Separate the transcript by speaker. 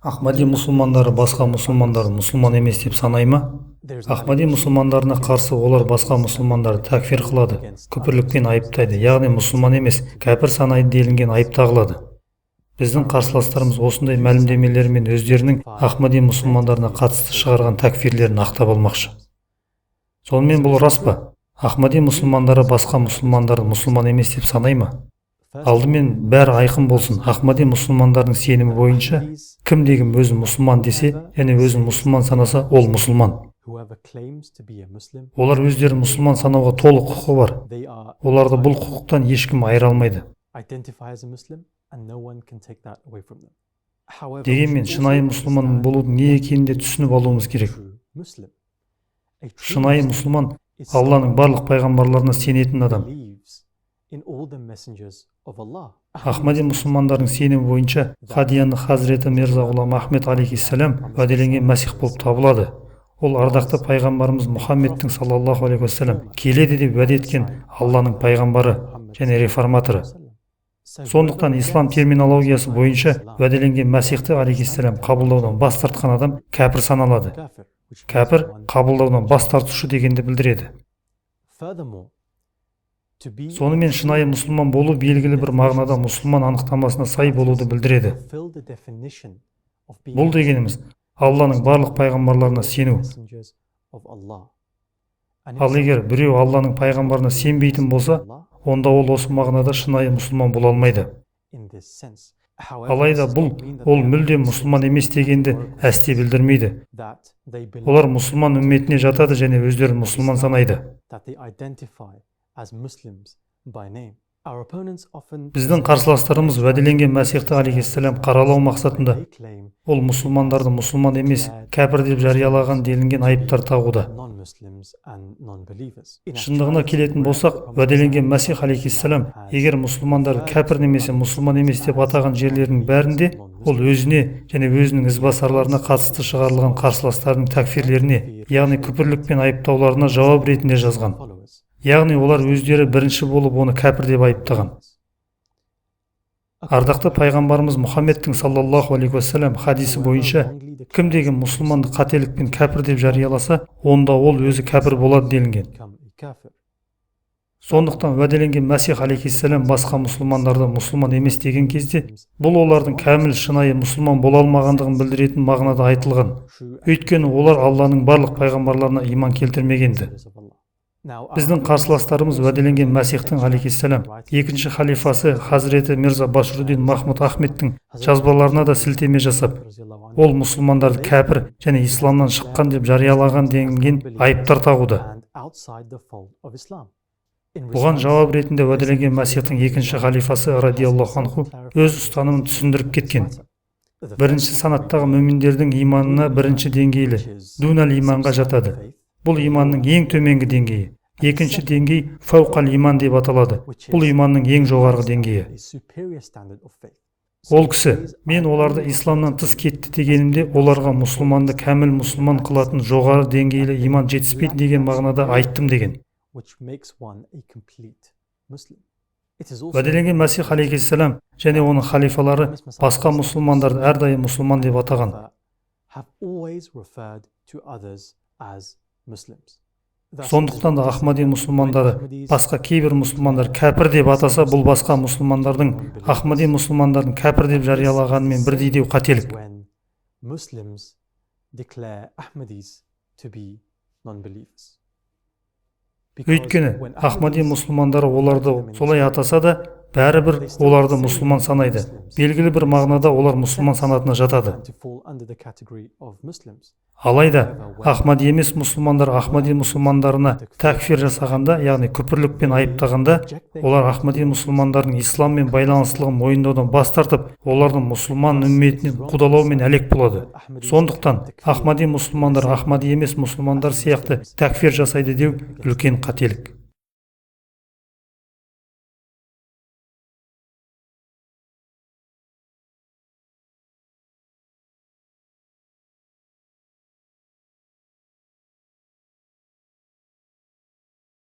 Speaker 1: Ахмади мұсылмандары басқа мұсылмандарды мұсылман емес деп санай ма? Ахмади мұсылмандарына қарсы олар басқа мұсылмандарды тәкфир қылады, күпірлікпен айыптайды, яғни мұсылман емес, кәпір санайды делінген айып тағылады. Біздің қарсыластарымыз осындай мәлімдемелерімен өздерінің Ахмади мұсылмандарына қатысты шығарған тәкфирлерін ақтап алмақшы. Сонымен бұл рас па? Ахмади мұсылмандары басқа мұсылмандарды мұсылман емес деп санай ма? Алдымен бәрі айқын болсын. Ахмади мұсылмандардың сенімі бойынша кімде-кім өзін мұсылман десе және өзін мұсылман санаса, ол мұсылман. Олар өздерін мұсылман санауға толық құқы бар. Оларды бұл құқықтан ешкім айыра алмайды. Дегенмен шынайы мұсылман болудың не екенін де түсініп алуымыз керек. Шынайы мұсылман Алланың барлық пайғамбарларына сенетін адам. Ахмади мұсылмандардың сенімі бойынша Қадияндық хазіреті Мирза Ғұлам Ахмед алейхиссалам уәделенген Мәсих болып табылады. Ол ардақты пайғамбарымыз Мұхаммедтің саллаллаху алейхи уассалам келеді деп уәде еткен Алланың пайғамбары және реформаторы. Сондықтан ислам терминологиясы бойынша уәделенген Мәсихті алейхиссалам қабылдаудан бас тартқан адам кәпір саналады. Кәпір қабылдаудан бас тартушы дегенді білдіреді. Сонымен шынайы мұсылман болу белгілі бір мағынада мұсылман анықтамасына сай болуды білдіреді. Бұл дегеніміз Алланың барлық пайғамбарларына сену. Ал егер біреу Алланың пайғамбарына сенбейтін болса, онда ол осы мағынада шынайы мұсылман бола алмайды. Алайда бұл ол мүлдем мұсылман емес дегенді әсте білдірмейді. Олар мұсылман үмметіне жатады және өздерін мұсылман санайды. Біздің қарсыластарымыз уәделенген Мәсихті алейхиссалам қаралау мақсатында ол мұсылмандарды мұсылман емес, кәпір деп жариялаған делінген айыптар тағуда. Шындығына келетін болсақ, уәделенген Мәсих алейхиссалам егер мұсылмандарды кәпір немесе мұсылман емес деп атаған жерлердің бәрінде ол өзіне және өзінің ізбасарларына қатысты шығарылған қарсыластарының тәкфирлеріне, яғни күпірлікпен айыптауларына жауап ретінде жазған. Яғни олар өздері бірінші болып оны кәпір деп айыптаған. Ардақты пайғамбарымыз Мұхаммедтің саллаллаху алейхи уассалам хадисі бойынша кімде-кім мұсылманды қателікпен кәпір деп жарияласа, онда ол өзі кәпір болады делінген. Сондықтан уәделенген Мәсих алейхиссалам басқа мұсылмандарды мұсылман емес деген кезде, бұл олардың кәміл шынайы мұсылман бола алмағандығын білдіретін мағынада айтылған. Өйткені олар Алланың барлық пайғамбарларына иман келтірмегенді. Біздің қарсыластарымыз уәделенген Мәсихтің алейхиссалам екінші халифасы хазіреті Мирза Башруддин Махмуд Ахмедтің жазбаларына да сілтеме жасап, ол мұсылмандарды кәпір және исламнан шыққан деп жариялаған делінген айыптар тағуда. Бұған жауап ретінде уәделенген Мәсихтің екінші халифасы радиаллаху анху өз ұстанымын түсіндіріп кеткен. Бірінші санаттағы мүминдердің иманына бірінші деңгейлі дунал иманға жатады. Бұл иманның ең төменгі деңгейі. Екінші деңгей фауқал иман деп аталады. Бұл иманның ең жоғарғы деңгейі. Ол кісі, мен оларды исламнан тыс кетті дегенімде, оларға мұсылманды кәміл мұсылман қылатын жоғары деңгейлі иман жетіспейді деген мағынада айттым деген. Уәделенген Мәсих алейхиссалам және оның халифалары басқа мұсылмандарды әрдайым мұсылман деп атаған. Сондықтан да Ахмади мұсылмандары басқа кейбір мұсылмандар кәпір деп атаса, бұл басқа мұсылмандардың Ахмади мұсылмандардың кәпір деп жариялағанымен бірдей деу қателік. Өйткені Ахмади мұсылмандары оларды солай атаса да, бәрібір оларды мұсылман санайды. Белгілі бір мағынада олар мұсылман санатына жатады. Алайда Ахмади емес мұсылмандар Ахмади мұсылмандарына тәкфир жасағанда, яғни күпірлікпен айыптағанда, олар Ахмади мұсылмандардың исламмен байланыстылығын мойындаудан бас тартып, олардың мұсылман үмметінен қудалаумен әлек болады. Сондықтан Ахмади мұсылмандар Ахмади емес мұсылмандар сияқты тәкфир жасайды деу үлкен қателік.